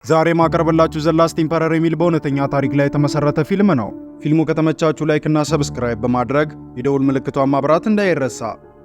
ዛሬ ማቀርብላችሁ The Last Emperor የሚል በእውነተኛ ታሪክ ላይ የተመሰረተ ፊልም ነው። ፊልሙ ከተመቻችሁ like እና subscribe በማድረግ የደውል ምልክቷን ማብራት እንዳይረሳ።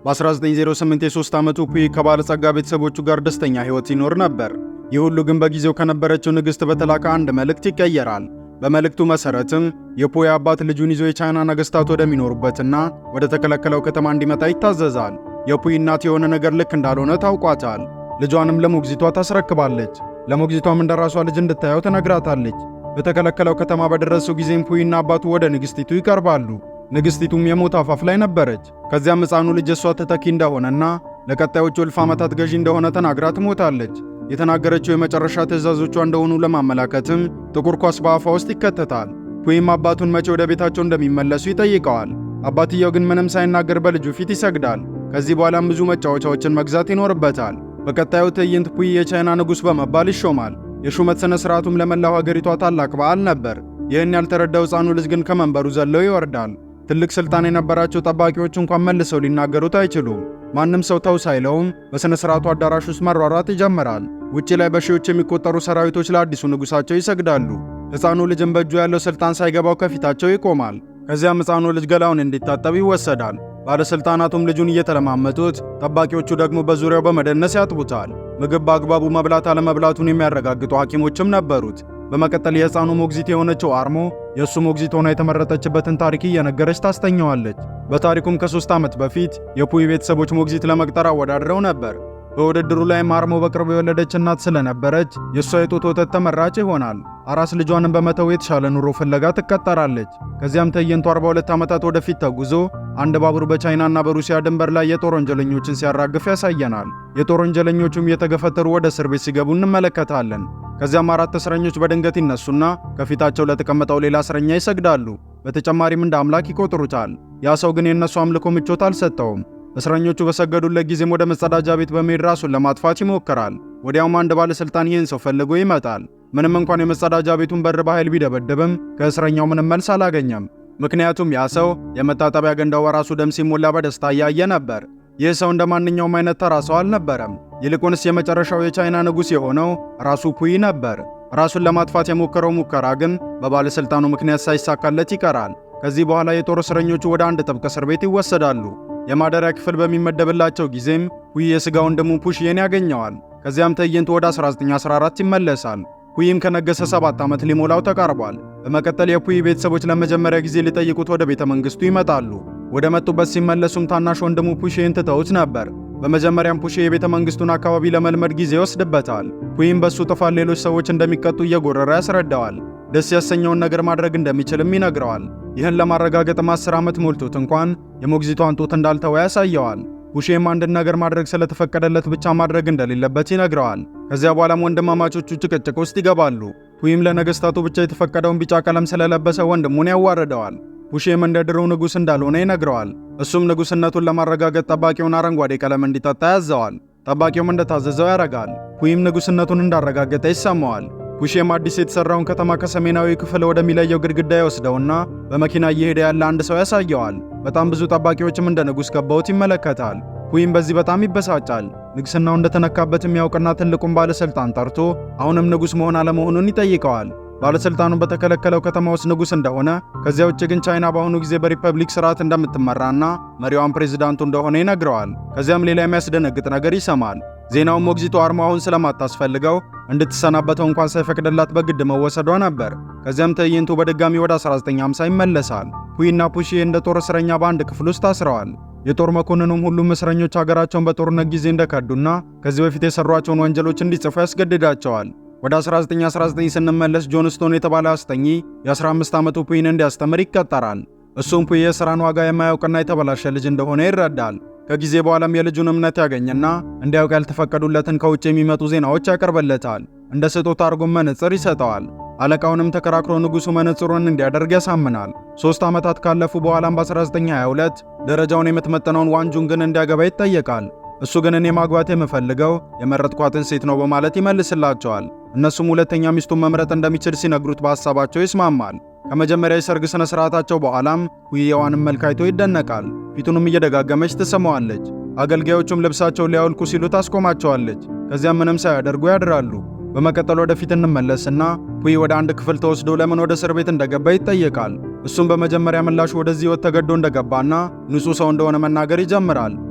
በ1908 የ3 ዓመቱ ፑይ ከባለጸጋ ቤተሰቦቹ ጋር ደስተኛ ሕይወት ይኖር ነበር። ይህ ሁሉ ግን በጊዜው ከነበረችው ንግሥት በተላከ አንድ መልእክት ይቀየራል። በመልእክቱ መሰረትም የፑይ አባት ልጁን ይዞ የቻይና ነገሥታት ወደሚኖሩበትና ወደ ተከለከለው ከተማ እንዲመጣ ይታዘዛል። የፑይ እናት የሆነ ነገር ልክ እንዳልሆነ ታውቋታል። ልጇንም ለሞግዚቷ ታስረክባለች። ለሞግዚቷም እንደራሷ ልጅ እንድታየው ትነግራታለች። በተከለከለው ከተማ በደረሱ ጊዜም ፑይና አባቱ ወደ ንግሥቲቱ ይቀርባሉ። ንግሥቲቱም የሞት አፋፍ ላይ ነበረች። ከዚያም ሕፃኑ ልጅ እሷ ተተኪ እንደሆነና ለቀጣዮቹ እልፍ ዓመታት ገዢ እንደሆነ ተናግራ ትሞታለች። የተናገረችው የመጨረሻ ትዕዛዞቿ እንደሆኑ ለማመላከትም ጥቁር ኳስ በአፏ ውስጥ ይከተታል። ፑይም አባቱን መቼ ወደ ቤታቸው እንደሚመለሱ ይጠይቀዋል። አባትየው ግን ምንም ሳይናገር በልጁ ፊት ይሰግዳል። ከዚህ በኋላም ብዙ መጫወቻዎችን መግዛት ይኖርበታል። በቀጣዩ ትዕይንት ፑይ የቻይና ንጉሥ በመባል ይሾማል። የሹመት ሥነ ሥርዓቱም ለመላው ሀገሪቷ ታላቅ በዓል ነበር። ይህን ያልተረዳው ሕፃኑ ልጅ ግን ከመንበሩ ዘሎ ይወርዳል። ትልቅ ሥልጣን የነበራቸው ጠባቂዎች እንኳን መልሰው ሊናገሩት አይችሉም። ማንም ሰው ተው ሳይለውም በሥነ ሥርዓቱ አዳራሽ ውስጥ መሯሯጥ ይጀምራል። ውጪ ላይ በሺዎች የሚቆጠሩ ሰራዊቶች ለአዲሱ ንጉሣቸው ይሰግዳሉ። ሕፃኑ ልጅም በእጁ ያለው ሥልጣን ሳይገባው ከፊታቸው ይቆማል። ከዚያም ሕፃኑ ልጅ ገላውን እንዲታጠብ ይወሰዳል። ባለሥልጣናቱም ልጁን እየተለማመጡት፣ ጠባቂዎቹ ደግሞ በዙሪያው በመደነስ ያጥቡታል። ምግብ በአግባቡ መብላት አለመብላቱን የሚያረጋግጡ ሐኪሞችም ነበሩት። በመቀጠል የሕፃኑ ሞግዚት የሆነችው አርሞ የእሱ ሞግዚት ሆና የተመረጠችበትን ታሪክ እየነገረች ታስተኘዋለች። በታሪኩም ከ3 ዓመት በፊት የፑይ ቤተሰቦች ሞግዚት ለመቅጠር አወዳድረው ነበር። በውድድሩ ላይም አርሞ በቅርቡ የወለደች እናት ስለነበረች የእሷ የጡት ወተት ተመራጭ ይሆናል። አራስ ልጇንም በመተው የተሻለ ኑሮ ፍለጋ ትቀጠራለች። ከዚያም ትዕይንቱ 42 ዓመታት ወደፊት ተጉዞ አንድ ባቡር በቻይናና በሩሲያ ድንበር ላይ የጦር ወንጀለኞችን ሲያራግፍ ያሳየናል። የጦር ወንጀለኞቹም እየተገፈተሩ ወደ እስር ቤት ሲገቡ እንመለከታለን። ከዚያም አራት እስረኞች በድንገት ይነሱና ከፊታቸው ለተቀመጠው ሌላ እስረኛ ይሰግዳሉ። በተጨማሪም እንደ አምላክ ይቆጥሩታል። ያ ሰው ግን የእነሱ አምልኮ ምቾት አልሰጠውም። እስረኞቹ በሰገዱለት ጊዜም ወደ መጸዳጃ ቤት በመሄድ ራሱን ለማጥፋት ይሞክራል። ወዲያውም አንድ ባለስልጣን ይህን ሰው ፈልጎ ይመጣል። ምንም እንኳን የመጸዳጃ ቤቱን በር በኃይል ቢደበድብም ከእስረኛው ምንም መልስ አላገኘም። ምክንያቱም ያ ሰው የመታጠቢያ ገንዳው በራሱ ደም ሲሞላ በደስታ እያየ ነበር። ይህ ሰው እንደ ማንኛውም አይነት ተራ ሰው አልነበረም። ይልቁንስ የመጨረሻው የቻይና ንጉሥ የሆነው ራሱ ፑይ ነበር። ራሱን ለማጥፋት የሞከረው ሙከራ ግን በባለስልጣኑ ምክንያት ሳይሳካለት ይቀራል። ከዚህ በኋላ የጦር እስረኞቹ ወደ አንድ ጥብቅ እስር ቤት ይወሰዳሉ። የማደሪያ ክፍል በሚመደብላቸው ጊዜም ፑይ የሥጋ ወንድሙ ፑሽዬን ያገኘዋል። ከዚያም ትዕይንቱ ወደ 1914 ይመለሳል። ፑይም ከነገሰ 7 ዓመት ሊሞላው ተቃርቧል። በመቀጠል የፑይ ቤተሰቦች ለመጀመሪያ ጊዜ ሊጠይቁት ወደ ቤተ መንግስቱ ይመጣሉ። ወደ መጡበት ሲመለሱም ታናሽ ወንድሙ ፑሼን ትተውት ነበር። በመጀመሪያም ፑሼ የቤተ መንግስቱን አካባቢ ለመልመድ ጊዜ ይወስድበታል። ፑይም በሱ ጥፋት ሌሎች ሰዎች እንደሚቀጡ እየጎረረ ያስረዳዋል። ደስ ያሰኘውን ነገር ማድረግ እንደሚችልም ይነግረዋል። ይህን ለማረጋገጥም 10 ዓመት ሞልቶት እንኳን የሞግዚቷን ጡት እንዳልተወ ያሳየዋል። ፑሼም አንድን ነገር ማድረግ ስለተፈቀደለት ብቻ ማድረግ እንደሌለበት ይነግረዋል። ከዚያ በኋላም ወንድማማቾቹ ጭቅጭቅ ውስጥ ይገባሉ። ፑይም ለነገስታቱ ብቻ የተፈቀደውን ቢጫ ቀለም ስለለበሰ ወንድሙን ያዋርደዋል። ፑሼም እንደ ድሮው ንጉሥ እንዳልሆነ ይነግረዋል። እሱም ንጉሥነቱን ለማረጋገጥ ጠባቂውን አረንጓዴ ቀለም እንዲጠጣ ያዘዋል። ጠባቂውም እንደታዘዘው ያደርጋል። ፑይም ንጉሥነቱን እንዳረጋገጠ ይሰማዋል። ፑሼም አዲስ የተሰራውን ከተማ ከሰሜናዊ ክፍል ወደሚለየው ግድግዳ ይወስደውና በመኪና እየሄደ ያለ አንድ ሰው ያሳየዋል። በጣም ብዙ ጠባቂዎችም እንደ ንጉሥ ከበውት ይመለከታል። ፑይም በዚህ በጣም ይበሳጫል። ንግስናው እንደተነካበት የሚያውቅና ትልቁን ባለስልጣን ጠርቶ አሁንም ንጉሥ መሆን አለመሆኑን ይጠይቀዋል። ባለስልጣኑ በተከለከለው ከተማ ውስጥ ንጉሥ እንደሆነ፣ ከዚያ ውጭ ግን ቻይና በአሁኑ ጊዜ በሪፐብሊክ ስርዓት እንደምትመራና መሪዋን ፕሬዚዳንቱ እንደሆነ ይነግረዋል። ከዚያም ሌላ የሚያስደነግጥ ነገር ይሰማል። ዜናውን ሞግዚቱ አርሞ አሁን ስለማታስፈልገው እንድትሰናበተው እንኳን ሳይፈቅድላት በግድ መወሰዷ ነበር። ከዚያም ትዕይንቱ በድጋሚ ወደ 1950 ይመለሳል። ፑይና ፑሺ እንደ ጦር እስረኛ በአንድ ክፍል ውስጥ ታስረዋል። የጦር መኮንኑም ሁሉም እስረኞች ሀገራቸውን በጦርነት ጊዜ እንደከዱና ከዚህ በፊት የሰሯቸውን ወንጀሎች እንዲጽፉ ያስገድዳቸዋል። ወደ 1919 ስንመለስ ጆንስቶን የተባለ አስጠኚ የ15 ዓመቱ ፑይን እንዲያስተምር ይቀጠራል። እሱም ፑይ የሥራን ዋጋ የማያውቅና የተበላሸ ልጅ እንደሆነ ይረዳል። ከጊዜ በኋላም የልጁን እምነት ያገኝና እንዲያውቅ ያልተፈቀዱለትን ከውጭ የሚመጡ ዜናዎች ያቀርብለታል። እንደ ስጦታ አድርጎም መነጽር ይሰጠዋል። አለቃውንም ተከራክሮ ንጉሡ መነጽሩን እንዲያደርግ ያሳምናል። 3 ዓመታት ካለፉ በኋላም በ1922 ደረጃውን የምትመጥነውን ዋንጁንግን እንዲያገባ ይጠየቃል። እሱ ግን እኔ ማግባት የምፈልገው የመረጥኳትን ሴት ነው በማለት ይመልስላቸዋል። እነሱም ሁለተኛ ሚስቱን መምረጥ እንደሚችል ሲነግሩት በሐሳባቸው ይስማማል። ከመጀመሪያ የሰርግ ሥነ ሥርዓታቸው በኋላም የዋንን መልክ አይቶ ይደነቃል። ፊቱንም እየደጋገመች ትስመዋለች። አገልጋዮቹም ልብሳቸውን ሊያወልቁ ሲሉ ታስቆማቸዋለች። ከዚያም ምንም ሳያደርጉ ያድራሉ። በመቀጠል ወደፊት እንመለስና ፑይ ወደ አንድ ክፍል ተወስዶ ለምን ወደ እስር ቤት እንደገባ ይጠየቃል። እሱም በመጀመሪያ ምላሹ ወደዚህ ሕይወት ተገዶ እንደገባና ንጹሕ ሰው እንደሆነ መናገር ይጀምራል።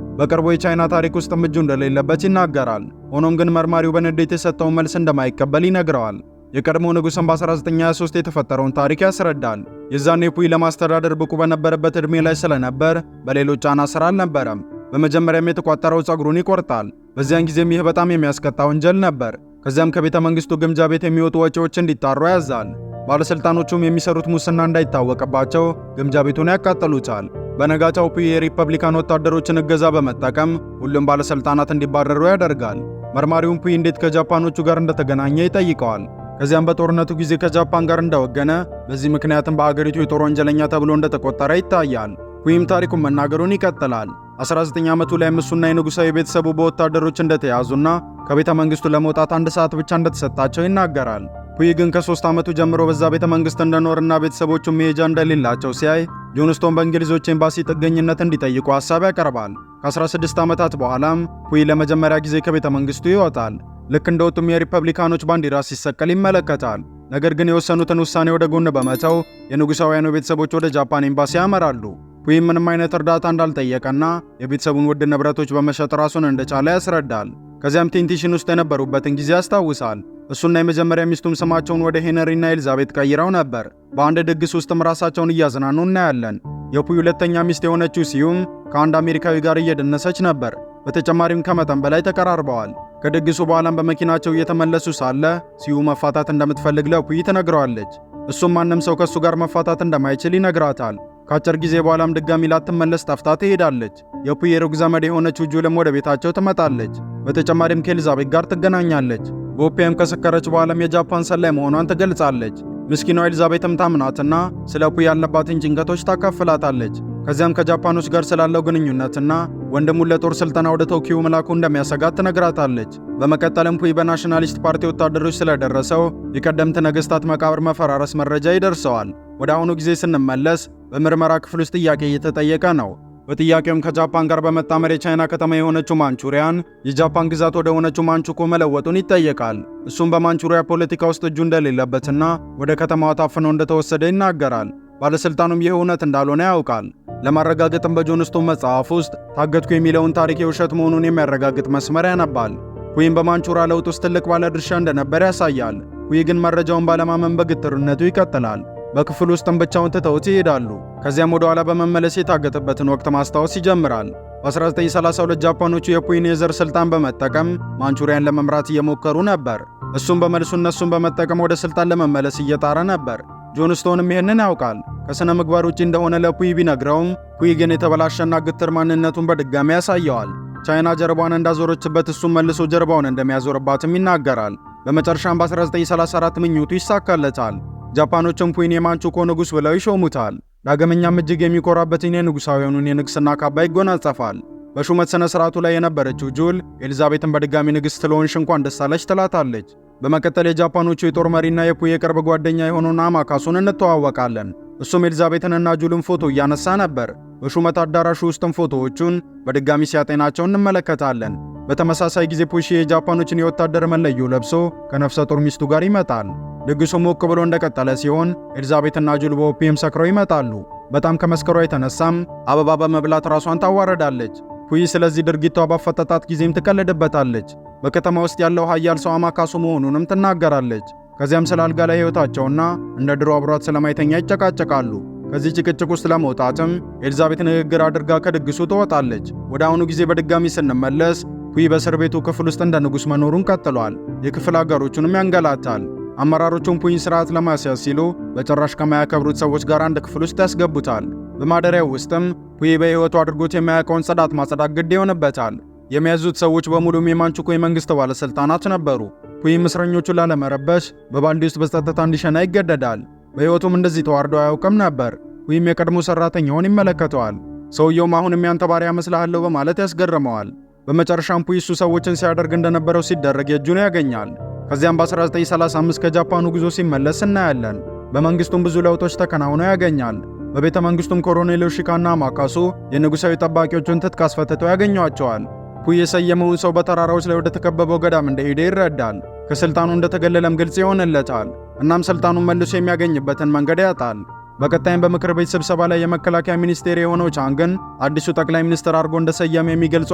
በቅርቡ የቻይና ታሪክ ውስጥም እጁ እንደሌለበት ይናገራል። ሆኖም ግን መርማሪው በንዴት የሰጠውን መልስ እንደማይቀበል ይነግረዋል። የቀድሞ ንጉሥም በ1923 የተፈጠረውን ታሪክ ያስረዳል። የዛኔ ፑይ ለማስተዳደር ብቁ በነበረበት ዕድሜ ላይ ስለነበር በሌሎች ጫና ስር አልነበረም። በመጀመሪያም የተቋጠረው ጸጉሩን ይቆርጣል። በዚያን ጊዜም ይህ በጣም የሚያስቀጣ ወንጀል ነበር። ከዚያም ከቤተ መንግስቱ ግምጃ ቤት የሚወጡ ወጪዎች እንዲጣሩ ያዛል። ባለሥልጣኖቹም የሚሰሩት ሙስና እንዳይታወቅባቸው ግምጃ ቤቱን ያቃጥሉታል። በነጋታው ፑይ የሪፐብሊካን ወታደሮችን እገዛ በመጠቀም ሁሉም ባለሥልጣናት እንዲባረሩ ያደርጋል። መርማሪውም ፑይ እንዴት ከጃፓኖቹ ጋር እንደተገናኘ ይጠይቀዋል። ከዚያም በጦርነቱ ጊዜ ከጃፓን ጋር እንደወገነ፣ በዚህ ምክንያትም በአገሪቱ የጦር ወንጀለኛ ተብሎ እንደተቆጠረ ይታያል። ፑይም ታሪኩን መናገሩን ይቀጥላል። 19 ዓመቱ ላይ እሱና የንጉሣዊ ቤተሰቡ በወታደሮች እንደተያዙና ከቤተ መንግስቱ ለመውጣት አንድ ሰዓት ብቻ እንደተሰጣቸው ይናገራል። ፑይ ግን ከ3 ዓመቱ ጀምሮ በዛ ቤተ መንግስት እንደኖርና ቤተሰቦቹ መሄጃ እንደሌላቸው ሲያይ ጆንስቶን በእንግሊዞች ኤምባሲ ጥገኝነት እንዲጠይቁ ሐሳብ ያቀርባል። ከ16 ዓመታት በኋላም ፑይ ለመጀመሪያ ጊዜ ከቤተ መንግስቱ ይወጣል። ልክ እንደወጡም የሪፐብሊካኖች ባንዲራ ሲሰቀል ይመለከታል። ነገር ግን የወሰኑትን ውሳኔ ወደ ጎን በመተው የንጉሳውያኑ ቤተሰቦች ወደ ጃፓን ኤምባሲ ያመራሉ። ፑይም ምንም አይነት እርዳታ እንዳልጠየቀና የቤተሰቡን ውድ ንብረቶች በመሸጥ ራሱን እንደቻለ ያስረዳል። ከዚያም ቴንቲሽን ውስጥ የነበሩበትን ጊዜ ያስታውሳል። እሱና የመጀመሪያ ሚስቱም ስማቸውን ወደ ሄነሪና ኤልዛቤት ቀይረው ነበር። በአንድ ድግስ ውስጥም ራሳቸውን እያዝናኑ እናያለን። የፑይ ሁለተኛ ሚስት የሆነችው ሲዩም ከአንድ አሜሪካዊ ጋር እየደነሰች ነበር። በተጨማሪም ከመጠን በላይ ተቀራርበዋል። ከድግሱ በኋላም በመኪናቸው እየተመለሱ ሳለ ሲዩ መፋታት እንደምትፈልግ ለፑይ ትነግረዋለች። እሱም ማንም ሰው ከእሱ ጋር መፋታት እንደማይችል ይነግራታል። ከአጭር ጊዜ በኋላም ድጋሚ ላትመለስ ጠፍታ ትሄዳለች። የፑይ የሩቅ ዘመድ የሆነችው ጁልም ወደ ቤታቸው ትመጣለች። በተጨማሪም ከኤልዛቤት ጋር ትገናኛለች። በ opium ከሰከረች በኋላም የጃፓን ሰላይ መሆኗን ትገልጻለች። ምስኪኗ ኤልዛቤትም ታምናትና ስለ ፑይ ያለባትን ጭንቀቶች ታካፍላታለች። ከዚያም ከጃፓኖች ጋር ስላለው ግንኙነትና ወንድሙን ለጦር ስልጠና ወደ ቶኪዮ መላኩ እንደሚያሰጋት ትነግራታለች። በመቀጠልም ፑይ በናሽናሊስት ፓርቲ ወታደሮች ስለደረሰው የቀደምት ነገስታት መቃብር መፈራረስ መረጃ ይደርሰዋል። ወደ አሁኑ ጊዜ ስንመለስ በምርመራ ክፍል ውስጥ ጥያቄ እየተጠየቀ ነው። በጥያቄውም ከጃፓን ጋር በመጣመር የቻይና ከተማ የሆነችው ማንቹሪያን የጃፓን ግዛት ወደ ሆነችው ማንቹኮ መለወጡን ይጠየቃል። እሱም በማንቹሪያ ፖለቲካ ውስጥ እጁ እንደሌለበትና ወደ ከተማዋ ታፍኖ እንደተወሰደ ይናገራል። ባለሥልጣኑም ይህ እውነት እንዳልሆነ ያውቃል። ለማረጋገጥም በጆንስቶን መጽሐፍ ውስጥ ታገትኩ የሚለውን ታሪክ የውሸት መሆኑን የሚያረጋግጥ መስመር ያነባል። ፑይም በማንቹራ ለውጥ ውስጥ ትልቅ ባለድርሻ እንደነበር ያሳያል። ፑይ ግን መረጃውን ባለማመን በግትርነቱ ይቀጥላል። በክፍል ውስጥም ብቻውን ትተውት ይሄዳሉ። ከዚያም ወደ ኋላ በመመለስ የታገተበትን ወቅት ማስታወስ ይጀምራል። በ1932 ጃፓኖቹ የፑይን የዘር ስልጣን በመጠቀም ማንቹሪያን ለመምራት እየሞከሩ ነበር። እሱም በመልሱ እነሱን በመጠቀም ወደ ስልጣን ለመመለስ እየጣረ ነበር። ጆንስቶንም ይህንን ያውቃል። ከሥነ ምግባር ውጪ እንደሆነ ለፑይ ቢነግረውም ፑይ ግን የተበላሸና ግትር ማንነቱን በድጋሚ ያሳየዋል። ቻይና ጀርባዋን እንዳዞረችበት እሱም መልሶ ጀርባውን እንደሚያዞርባትም ይናገራል። በመጨረሻም በ1934 ምኞቱ ይሳካለታል። ጃፓኖችም ፑይን የማንቹኮ ንጉሥ ብለው ይሾሙታል። ዳግመኛም እጅግ የሚኮራበትን የንጉሣውያኑን የንግሥና ካባ ይጎናጸፋል። በሹመት ሥነ ሥርዓቱ ላይ የነበረችው ጁል ኤልዛቤትን በድጋሚ ንግሥት ስለሆንሽ እንኳን ደስ አለሽ ትላታለች። በመቀጠል የጃፓኖቹ የጦር መሪና የፑይ የቅርብ ጓደኛ የሆነውን አማካሱን እንተዋወቃለን። እሱም ኤልዛቤትንና ጁልን ፎቶ እያነሳ ነበር። በሹመት አዳራሹ ውስጥም ፎቶዎቹን በድጋሚ ሲያጤናቸው እንመለከታለን። በተመሳሳይ ጊዜ ፑሺ የጃፓኖችን የወታደር መለዮ ለብሶ ከነፍሰ ጡር ሚስቱ ጋር ይመጣል። ድግሱ ሞቅ ብሎ እንደቀጠለ ሲሆን ኤልዛቤትና ጁል በ opium ሰክረው ይመጣሉ። በጣም ከመስከሯ የተነሳም አበባ በመብላት ራሷን ታዋረዳለች። ፑይ ስለዚህ ድርጊቷ ባፈጠጣት ጊዜም ትቀልድበታለች። በከተማ ውስጥ ያለው ኃያል ሰው አማካሱ መሆኑንም ትናገራለች። ከዚያም ስለ አልጋ ላይ ሕይወታቸውና እንደ ድሮ አብሯት ስለማይተኛ ይጨቃጨቃሉ። ከዚህ ጭቅጭቅ ውስጥ ለመውጣትም ኤልዛቤት ንግግር አድርጋ ከድግሱ ትወጣለች። ወደ አሁኑ ጊዜ በድጋሚ ስንመለስ ፑይ በእስር ቤቱ ክፍል ውስጥ እንደ ንጉሥ መኖሩን ቀጥሏል። የክፍል አጋሮቹንም ያንገላታል። አመራሮቹም ፑይን ስርዓት ለማስያዝ ሲሉ በጭራሽ ከማያከብሩት ሰዎች ጋር አንድ ክፍል ውስጥ ያስገቡታል። በማደሪያው ውስጥም ፑይ በሕይወቱ አድርጎት የማያውቀውን ጽዳት ማጽዳት ግድ ይሆንበታል። የሚያዙት ሰዎች በሙሉም የማንቹኮ የመንግስት ባለሥልጣናት ነበሩ። ፑይም እስረኞቹን ላለመረበሽ በባልዲ ውስጥ በጸጥታ እንዲሸና ይገደዳል። በሕይወቱም እንደዚህ ተዋርዶ አያውቅም ነበር። ፑይም የቀድሞ ሠራተኛውን ይመለከተዋል። ሰውየውም አሁንም ያንተ ባሪያ እመስልሃለሁ በማለት ያስገርመዋል። በመጨረሻም ፑይ እሱ ሰዎችን ሲያደርግ እንደነበረው ሲደረግ የእጁን ያገኛል። ከዚያም በ1935 ከጃፓኑ ጉዞ ሲመለስ እናያለን። በመንግስቱም ብዙ ለውጦች ተከናውነው ያገኛል። በቤተ መንግስቱም ኮሎኔል ዮሺካና አማካሱ የንጉሣዊ ጠባቂዎቹን ትጥቅ አስፈትተው ያገኟቸዋል። ፑይ የሰየመውን ሰው በተራራዎች ላይ ወደ ተከበበው ገዳም እንደሄደ ይረዳል። ከስልጣኑ እንደተገለለም ግልጽ ይሆንለታል። እናም ስልጣኑን መልሶ የሚያገኝበትን መንገድ ያጣል። በቀጣይም በምክር ቤት ስብሰባ ላይ የመከላከያ ሚኒስቴር የሆነው ቻንግን አዲሱ ጠቅላይ ሚኒስትር አድርጎ እንደሰየመ የሚገልጽ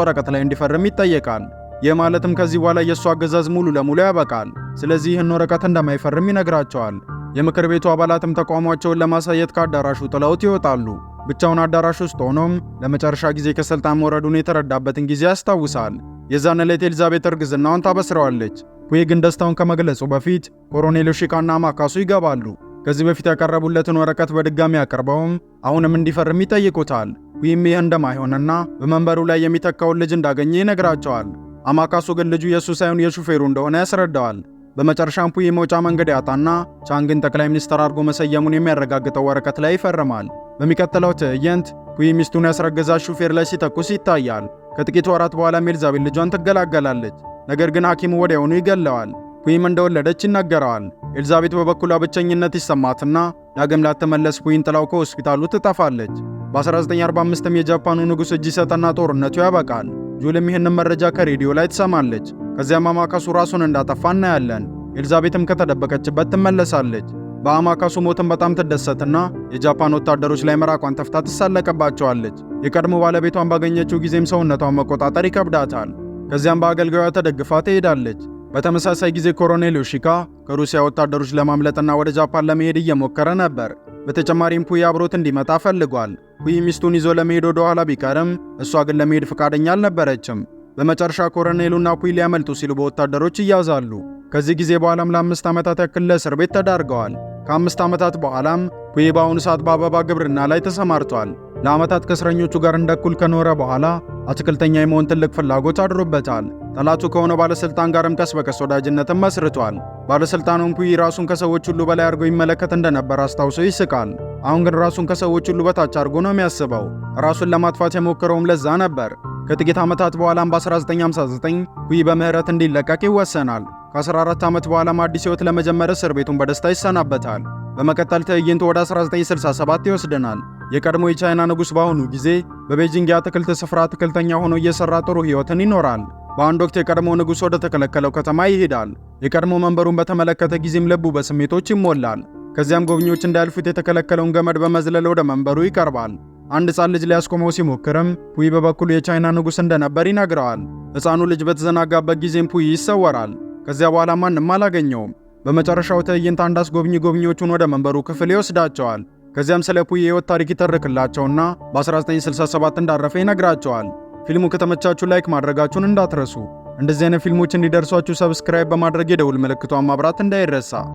ወረቀት ላይ እንዲፈርም ይጠየቃል። ይህ ማለትም ከዚህ በኋላ የእሱ አገዛዝ ሙሉ ለሙሉ ያበቃል። ስለዚህ ይህን ወረቀት እንደማይፈርም ይነግራቸዋል። የምክር ቤቱ አባላትም ተቃውሟቸውን ለማሳየት ከአዳራሹ ጥለውት ይወጣሉ። ብቻውን አዳራሽ ውስጥ ሆኖም ለመጨረሻ ጊዜ ከስልጣን መውረዱን የተረዳበትን ጊዜ ያስታውሳል። የዛን ዕለት ኤልዛቤት እርግዝናዋን ታበስረዋለች። ፑይ ግን ደስታውን ከመግለጹ በፊት ኮሎኔል ዮሺካና አማካሱ ይገባሉ። ከዚህ በፊት ያቀረቡለትን ወረቀት በድጋሚ አቅርበውም አሁንም እንዲፈርም ይጠይቁታል። ፑይም ይህ እንደማይሆንና በመንበሩ ላይ የሚተካውን ልጅ እንዳገኘ ይነግራቸዋል። አማካሱ ግን ልጁ የእሱ ሳይሆን የሹፌሩ እንደሆነ ያስረዳዋል። በመጨረሻም ፑይ መውጫ መንገድ ያጣና ቻንግን ጠቅላይ ሚኒስትር አድርጎ መሰየሙን የሚያረጋግጠው ወረቀት ላይ ይፈርማል። በሚቀጥለው ትዕይንት ፑይ ሚስቱን ያስረገዛት ሹፌር ላይ ሲተኩስ ይታያል። ከጥቂት ወራት በኋላም ኤልዛቤት ልጇን ትገላገላለች። ነገር ግን ሐኪሙ ወዲያውኑ ይገለዋል። ፑይም እንደወለደች ይነገረዋል። ኤልዛቤት በበኩሏ ብቸኝነት ይሰማትና ዳግም ላትመለስ ፑይን ጥላው ከሆስፒታሉ ትጠፋለች። በ1945ም የጃፓኑ ንጉሥ እጅ ይሰጥና ጦርነቱ ያበቃል። ጁልም ይህንን መረጃ ከሬዲዮ ላይ ትሰማለች። ከዚያም አማካሱ ራሱን እንዳጠፋ እናያለን። ኤልዛቤትም ከተደበቀችበት ትመለሳለች። በአማካሱ ሞትም በጣም ትደሰትና የጃፓን ወታደሮች ላይ ምራቋን ተፍታ ትሳለቅባቸዋለች። የቀድሞ ባለቤቷን ባገኘችው ጊዜም ሰውነቷን መቆጣጠር ይከብዳታል። ከዚያም በአገልጋዩዋ ተደግፋ ትሄዳለች። በተመሳሳይ ጊዜ ኮሎኔል ዮሺካ ከሩሲያ ወታደሮች ለማምለጥና ወደ ጃፓን ለመሄድ እየሞከረ ነበር። በተጨማሪም ፑይ አብሮት እንዲመጣ ፈልጓል። ፑይ ሚስቱን ይዞ ለመሄድ ወደ ኋላ ቢቀርም እሷ ግን ለመሄድ ፈቃደኛ አልነበረችም። በመጨረሻ ኮሎኔሉና ፑይ ሊያመልጡ ሲሉ በወታደሮች ይያዛሉ። ከዚህ ጊዜ በኋላም ለ5 ዓመታት ያክል ለእስር ቤት ተዳርገዋል። ከ5 ዓመታት በኋላም ፑይ በአሁኑ ሰዓት በአበባ ግብርና ላይ ተሰማርቷል። ለዓመታት ከእስረኞቹ ጋር እንደኩል ከኖረ በኋላ አትክልተኛ የመሆን ትልቅ ፍላጎት አድሮበታል። ጠላቱ ከሆነው ባለስልጣን ጋርም ቀስ በቀስ ወዳጅነትን መስርቷል። ባለስልጣኑም ፑይ ራሱን ከሰዎች ሁሉ በላይ አድርጎ ይመለከት እንደነበር አስታውሶ ይስቃል። አሁን ግን ራሱን ከሰዎች ሁሉ በታች አድርጎ ነው የሚያስበው። ራሱን ለማጥፋት የሞከረውም ለዛ ነበር። ከጥቂት ዓመታት በኋላም በ1959 ፑይ በምህረት እንዲለቀቅ ይወሰናል። ከ14 ዓመት በኋላም አዲስ ሕይወት ለመጀመር እስር ቤቱን በደስታ ይሰናበታል። በመቀጠል ትዕይንቱ ወደ 1967 ይወስደናል። የቀድሞ የቻይና ንጉሥ በአሁኑ ጊዜ በቤጂንግ የአትክልት ስፍራ አትክልተኛ ሆኖ እየሰራ ጥሩ ሕይወትን ይኖራል። በአንድ ወቅት የቀድሞ ንጉሥ ወደ ተከለከለው ከተማ ይሄዳል። የቀድሞ መንበሩን በተመለከተ ጊዜም ልቡ በስሜቶች ይሞላል። ከዚያም ጎብኚዎች እንዳያልፉት የተከለከለውን ገመድ በመዝለል ወደ መንበሩ ይቀርባል። አንድ ሕፃን ልጅ ሊያስቆመው ሲሞክርም ፑይ በበኩሉ የቻይና ንጉሥ እንደነበር ይነግረዋል። ሕፃኑ ልጅ በተዘናጋበት ጊዜም ፑይ ይሰወራል። ከዚያ በኋላ ማንም አላገኘውም። በመጨረሻው ትዕይንት አንድ አስጎብኚ ጎብኚዎቹን ወደ መንበሩ ክፍል ይወስዳቸዋል። ከዚያም ስለ ፑይ የሕይወት ታሪክ ይተርክላቸውና በ1967 እንዳረፈ ይነግራቸዋል። ፊልሙ ከተመቻችሁ like ማድረጋችሁን እንዳትረሱ። እንደዚህ አይነት ፊልሞች እንዲደርሷችሁ subscribe በማድረግ የደውል ምልክቷን ማብራት እንዳይረሳ።